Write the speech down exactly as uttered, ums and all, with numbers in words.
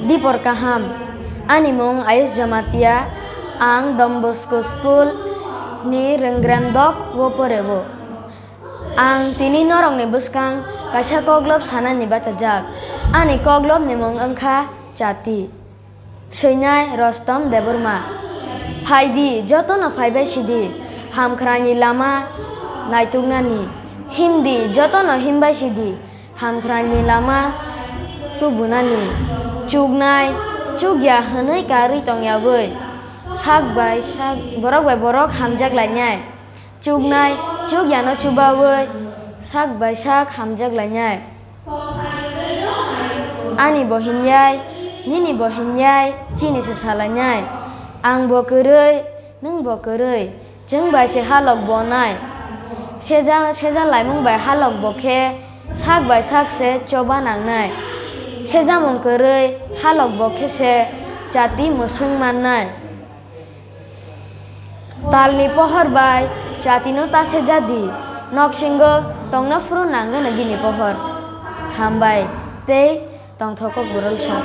Dipor kaham. Ani mung Ayush Jamatia, ang Don Bosco School ni Renggrem Dok o poreo. Ang tini norokni bwskang kaisa koklob sanani bachajak. Ani koklobni mung wngkha Chati. Swinai Rostom Debbarma. Phaidi, jotono phaibai sidi, hamkhraini lama naituknani. Himdi, jotono himbai sidi, hamkhraini lama tubunani. Chuknai, chukya hwnwi karwi tongyawi, sak bai sak, borok bai borok hamjak lainai. Chuknai, chukyano chubawi, sak bai sak hamjak lainai. Ani bo hinyai, nini bo hinyai, chini se salainai. Ang bo kwrwi, nwng bo kwrwi, chwng bai se halok bo nai. Seja, seja laimung bai halok bo khe sak bai sak se choba nangnai. Sejamung kwrwi halok bo khe se chati mwswng mannai. Talni pohor bai chatino ta sejadi, noksingo tongna phuru nangano bini pohor. Hambai tei tongthok kok borok sa.